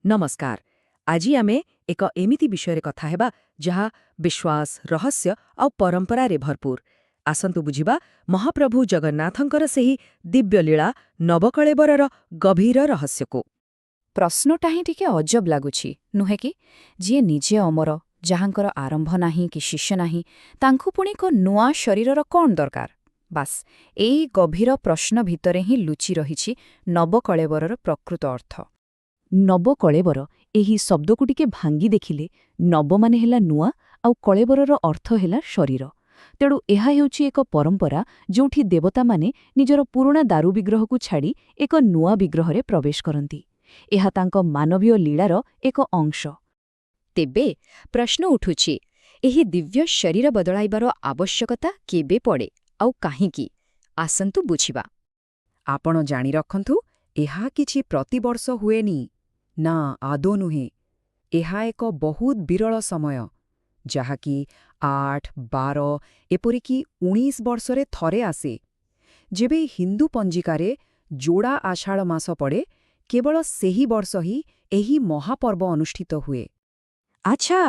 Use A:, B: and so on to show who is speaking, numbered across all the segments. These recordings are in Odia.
A: ନମସ୍କାର। ଆଜି ଆମେ ଏକ ଏମିତି ବିଷୟରେ କଥା ହେବା ଯାହା ବିଶ୍ୱାସ, ରହସ୍ୟ ଆଉ ପରମ୍ପରାରେ ଭରପୁର। ଆସନ୍ତୁ ବୁଝିବା ମହାପ୍ରଭୁ ଜଗନ୍ନାଥଙ୍କର ସେହି ଦିବ୍ୟଲୀଳା ନବକଳେବରର ଗଭୀର ରହସ୍ୟକୁ। ପ୍ରଶ୍ନଟା ହିଁ ଟିକେ ଅଜବ ଲାଗୁଛି, ନୁହେଁ କି? ଯିଏ ନିଜେ ଅମର, ଯାହାଙ୍କର ଆରମ୍ଭ ନାହିଁ କି ଶେଷ ନାହିଁ, ତାଙ୍କୁ ପୁଣି ଏକ ନୂଆ ଶରୀରର କ'ଣ ଦରକାର? ବାସ୍, ଏଇ ଗଭୀର ପ୍ରଶ୍ନ ଭିତରେ ହିଁ ଲୁଚି ରହିଛି ନବକଳେବରର ପ୍ରକୃତ ଅର୍ଥ। ନବକଳେବର ଏହି ଶବ୍ଦକୁ ଟିକେ ଭାଙ୍ଗି ଦେଖିଲେ ନବ ମାନେ ହେଲା ନୂଆ, ଆଉ କଳେବରର ଅର୍ଥ ହେଲା ଶରୀର। ତେଣୁ ଏହା ହେଉଛି ଏକ ପରମ୍ପରା ଯେଉଁଠି ଦେବତାମାନେ ନିଜର ପୁରୁଣା ଦାରୁ ବିଗ୍ରହକୁ ଛାଡ଼ି ଏକ ନୂଆ ବିଗ୍ରହରେ ପ୍ରବେଶ କରନ୍ତି। ଏହା ତାଙ୍କ ମାନବୀୟ ଲୀଳାର ଏକ ଅଂଶ। ତେବେ ପ୍ରଶ୍ନ ଉଠୁଛି, ଏହି ଦିବ୍ୟ ଶରୀର ବଦଳାଇବାର ଆବଶ୍ୟକତା କେବେ ପଡ଼େ ଆଉ କାହିଁକି? ଆସନ୍ତୁ ବୁଝିବା।
B: ଆପଣ ଜାଣି ରଖନ୍ତୁ, ଏହା କିଛି ପ୍ରତିବର୍ଷ ହୁଏନି। ନା, ଆଦୌ ନୁହେଁ। ଏହା ଏକ ବହୁତ ବିରଳ ସମୟ, ଯାହାକି 8, 12, ଏପରିକି 19 ବର୍ଷରେ ଥରେ ଆସେ। ଯେବେ ହିନ୍ଦୁ ପଞ୍ଜିକାରେ ଯୋଡ଼ା ଆଷାଢ଼ ମାସ ପଡ଼େ, କେବଳ ସେହି ବର୍ଷ ହିଁ ଏହି ମହାପର୍ବ ଅନୁଷ୍ଠିତ ହୁଏ।
A: ଆଚ୍ଛା,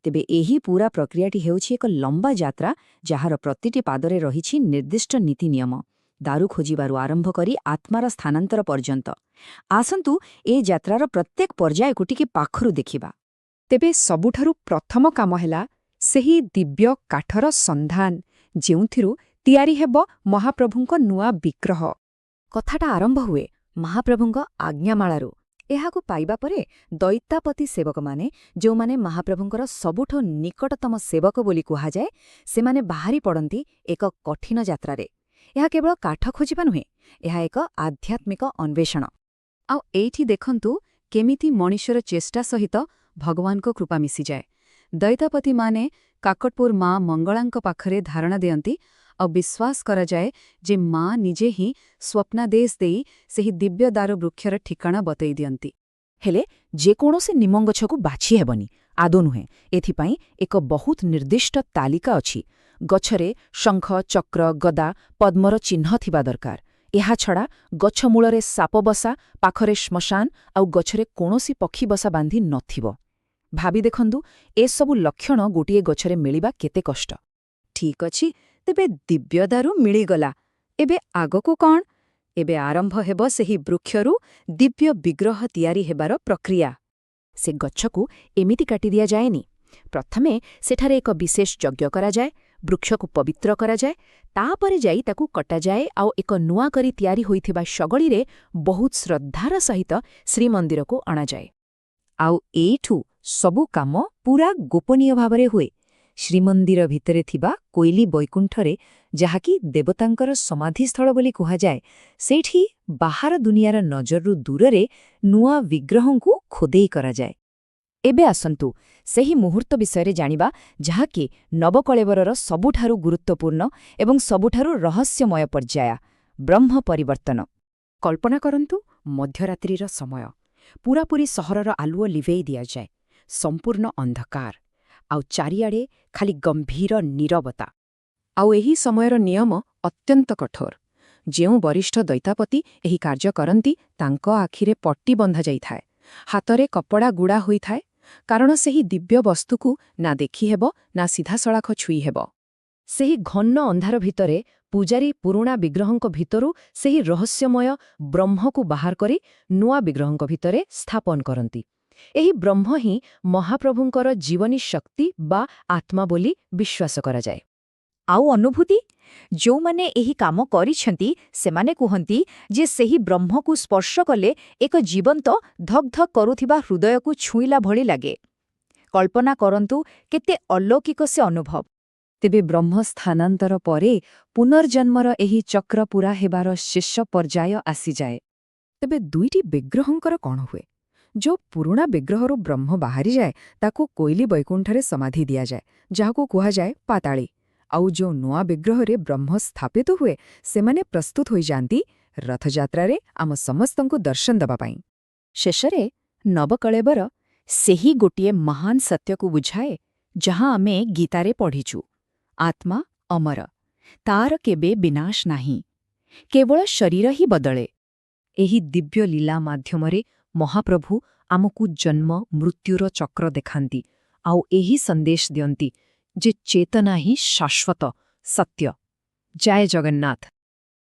A: ତେବେ ଏହି ପୂରା ପ୍ରକ୍ରିୟାଟି ହେଉଛି ଏକ ଲମ୍ବା ଯାତ୍ରା, ଯାହାର ପ୍ରତିଟି ପାଦରେ ରହିଛି ନିର୍ଦ୍ଦିଷ୍ଟ ନୀତି ନିୟମ, ଦାରୁ ଖୋଜିବାରୁ ଆରମ୍ଭ କରି ଆତ୍ମାର ସ୍ଥାନାନ୍ତର ପର୍ଯ୍ୟନ୍ତ। ଆସନ୍ତୁ ଏ ଯାତ୍ରାର ପ୍ରତ୍ୟେକ ପର୍ଯ୍ୟାୟକୁ ଟିକେ ପାଖରୁ ଦେଖିବା।
B: ତେବେ ସବୁଠାରୁ ପ୍ରଥମ କାମ ହେଲା ସେହି ଦିବ୍ୟ କାଠର ସନ୍ଧାନ, ଯେଉଁଥିରୁ ତିଆରି ହେବ ମହାପ୍ରଭୁଙ୍କ ନୂଆ ବିଗ୍ରହ।
A: କଥାଟା ଆରମ୍ଭ ହୁଏ ମହାପ୍ରଭୁଙ୍କ ଆଜ୍ଞାମାଳାରୁ। ଏହାକୁ ପାଇବା ପରେ ଦୈତାପତି ସେବକମାନେ, ଯେଉଁମାନେ ମହାପ୍ରଭୁଙ୍କର ସବୁଠୁ ନିକଟତମ ସେବକ ବୋଲି କୁହାଯାଏ, ସେମାନେ ବାହାରି ପଡ଼ନ୍ତି ଏକ କଠିନ ଯାତ୍ରାରେ। ଏହା କେବଳ କାଠ ଖୋଜିବା ନୁହେଁ, ଏହା ଏକ ଆଧ୍ୟାତ୍ମିକ ଅନ୍ୱେଷଣ।
B: ଆଉ ଏଇଠି ଦେଖନ୍ତୁ କେମିତି ମଣିଷର ଚେଷ୍ଟା ସହିତ ଭଗବାନଙ୍କ କୃପା ମିଶିଯାଏ। ଦୈତାପତିମାନେ କାକଟପୁର ମା ମଙ୍ଗଳାଙ୍କ ପାଖରେ ଧାରଣା ଦିଅନ୍ତି, ଆଉ ବିଶ୍ୱାସ କରାଯାଏ ଯେ ମା ନିଜେ ହିଁ ସ୍ୱପ୍ନାଦେଶ ଦେଇ ସେହି ଦିବ୍ୟ ଦାରୁ ବୃକ୍ଷର ଠିକଣା ବତେଇ ଦିଅନ୍ତି।
A: ହେଲେ ଯେକୌଣସି ନିମ ଗଛକୁ ବାଛି ହେବନି, ଆଦୌ ନୁହେଁ। ଏଥିପାଇଁ ଏକ ବହୁତ ନିର୍ଦ୍ଦିଷ୍ଟ ତାଲିକା ଅଛି। ଗଛରେ ଶଙ୍ଖ, ଚକ୍ର, ଗଦା, ପଦ୍ମର ଚିହ୍ନ ଥିବା ଦରକାର। ଏହାଛଡ଼ା ଗଛ ମୂଳରେ ସାପ ବସା, ପାଖରେ ଶ୍ମଶାନ ଆଉ ଗଛରେ କୌଣସି ପକ୍ଷୀ ବସା ବାନ୍ଧି ନଥିବ। ଭାବି ଦେଖନ୍ତୁ, ଏସବୁ ଲକ୍ଷଣ ଗୋଟିଏ ଗଛରେ ମିଳିବା କେତେ କଷ୍ଟ। ଠିକ୍ ଅଛି, ତେବେ ଦିବ୍ୟଦାରୁ ମିଳିଗଲା। ଏବେ ଆଗକୁ କ'ଣ? ଏବେ ଆରମ୍ଭ ହେବ ସେହି ବୃକ୍ଷରୁ ଦିବ୍ୟ ବିଗ୍ରହ ତିଆରି ହେବାର ପ୍ରକ୍ରିୟା। ସେ ଗଛକୁ ଏମିତି କାଟି ଦିଆଯାଏନି। ପ୍ରଥମେ ସେଠାରେ ଏକ ବିଶେଷ ଯଜ୍ଞ କରାଯାଏ, ବୃକ୍ଷକୁ ପବିତ୍ର କରାଯାଏ, ତାପରେ ଯାଇ ତାକୁ କଟାଯାଏ ଆଉ ଏକ ନୂଆ କରି ତିଆରି ହୋଇଥିବା ଶଗଡ଼ିରେ ବହୁତ ଶ୍ରଦ୍ଧାର ସହିତ ଶ୍ରୀମନ୍ଦିରକୁ ଅଣାଯାଏ। ଆଉ ଏଇଠୁ ସବୁ କାମ ପୂରା ଗୋପନୀୟ ଭାବରେ ହୁଏ। ଶ୍ରୀମନ୍ଦିର ଭିତରେ ଥିବା କୋଇଲି ବୈକୁଣ୍ଠରେ, ଯାହାକି ଦେବତାଙ୍କର ସମାଧିସ୍ଥଳ ବୋଲି କୁହାଯାଏ, ସେଇଠି ବାହାର ଦୁନିଆର ନଜରରୁ ଦୂରରେ ନୂଆ ବିଗ୍ରହଙ୍କୁ ଖୋଦେଇ କରାଯାଏ। ଏବେ ଆସନ୍ତୁ ସେହି ମୁହୂର୍ତ୍ତ ବିଷୟରେ ଜାଣିବା, ଯାହାକି ନବକଳେବରର ସବୁଠାରୁ ଗୁରୁତ୍ୱପୂର୍ଣ୍ଣ ଏବଂ ସବୁଠାରୁ ରହସ୍ୟମୟ ପର୍ଯ୍ୟାୟ, ବ୍ରହ୍ମ ପରିବର୍ତ୍ତନ।
B: କଳ୍ପନା କରନ୍ତୁ, ମଧ୍ୟରାତ୍ରିର ସମୟ। ପୂରାପୂରି ସହରର ଆଲୁଅ ଲିଭେଇ ଦିଆଯାଏ। ସମ୍ପୂର୍ଣ୍ଣ ଅନ୍ଧକାର, ଆଉ ଚାରିଆଡ଼େ ଖାଲି ଗମ୍ଭୀର ନୀରବତା। ଆଉ ଏହି ସମୟର ନିୟମ ଅତ୍ୟନ୍ତ କଠୋର। ଯେଉଁ ବରିଷ୍ଠ ଦୈତାପତି ଏହି କାର୍ଯ୍ୟ କରନ୍ତି, ତାଙ୍କ ଆଖିରେ ପଟି ବନ୍ଧାଯାଇଥାଏ, ହାତରେ କପଡ଼ା ଗୁଡ଼ା ହୋଇଥାଏ, କାରଣ ସେହି ଦିବ୍ୟ ବସ୍ତୁକୁ ନା ଦେଖିହେବ ନା ସିଧାସଳଖ ଛୁଇଁହେବ।
A: ସେହି ଘନ ଅନ୍ଧାର ଭିତରେ ପୂଜାରୀ ପୁରୁଣା ବିଗ୍ରହଙ୍କ ଭିତରୁ ସେହି ରହସ୍ୟମୟ ବ୍ରହ୍ମକୁ ବାହାର କରି ନୂଆ ବିଗ୍ରହଙ୍କ ଭିତରେ ସ୍ଥାପନ କରନ୍ତି। ଏହି ବ୍ରହ୍ମ ହିଁ ମହାପ୍ରଭୁଙ୍କର ଜୀବନୀ ଶକ୍ତି ବା ଆତ୍ମା ବୋଲି ବିଶ୍ୱାସ କରାଯାଏ। ଆଉ ଅନୁଭୂତି? ଯେଉଁମାନେ ଏହି କାମ କରିଛନ୍ତି, ସେମାନେ କୁହନ୍ତି ଯେ ସେହି ବ୍ରହ୍ମକୁ ସ୍ପର୍ଶ କଲେ ଏକ ଜୀବନ୍ତ ଧକ୍ ଧକ୍ କରୁଥିବା ହୃଦୟକୁ ଛୁଇଁଲା ଭଳି ଲାଗେ। କଳ୍ପନା କରନ୍ତୁ, କେତେ ଅଲୌକିକ ସେ ଅନୁଭବ!
B: ତେବେ ବ୍ରହ୍ମ ସ୍ଥାନାନ୍ତର ପରେ ପୁନର୍ଜନ୍ମର ଏହି ଚକ୍ର ପୂରା ହେବାର ଶେଷ ପର୍ଯ୍ୟାୟ ଆସିଯାଏ। ତେବେ ଦୁଇଟି ବିଗ୍ରହଙ୍କର କ'ଣ ହୁଏ? ଯୋଉ ପୁରୁଣା ବିଗ୍ରହରୁ ବ୍ରହ୍ମ ବାହାରିଯାଏ, ତାକୁ କୋଇଲି ବୈକୁଣ୍ଠରେ ସମାଧି ଦିଆଯାଏ, ଯାହାକୁ କୁହାଯାଏ ପାତାଳୀ। ଆଉ ଯୋଉ ନୂଆ ବିଗ୍ରହରେ ବ୍ରହ୍ମ ସ୍ଥାପିତ ହୁଏ, ସେମାନେ ପ୍ରସ୍ତୁତ ହୋଇଯାଆନ୍ତି ରଥଯାତ୍ରାରେ ଆମ ସମସ୍ତଙ୍କୁ ଦର୍ଶନ ଦେବା ପାଇଁ।
A: ଶେଷରେ ନବକଳେବର ସେହି ଗୋଟିଏ ମହାନ ସତ୍ୟକୁ ବୁଝାଏ, ଯାହା ଆମେ ଗୀତାରେ ପଢ଼ିଛୁ। ଆତ୍ମା ଅମର, ତାର କେବେ ବିନାଶ ନାହିଁ, କେବଳ ଶରୀର ହିଁ ବଦଳେ।
B: ଏହି ଦିବ୍ୟ ଲୀଳା ମାଧ୍ୟମରେ ମହାପ୍ରଭୁ ଆମକୁ ଜନ୍ମ ମୃତ୍ୟୁର ଚକ୍ର ଦେଖାନ୍ତି, ଆଉ ଏହି ସନ୍ଦେଶ ଦିଅନ୍ତି ଯେ ଚେତନା ହିଁ ଶାଶ୍ୱତ ସତ୍ୟ। ଜୟ ଜଗନ୍ନାଥ।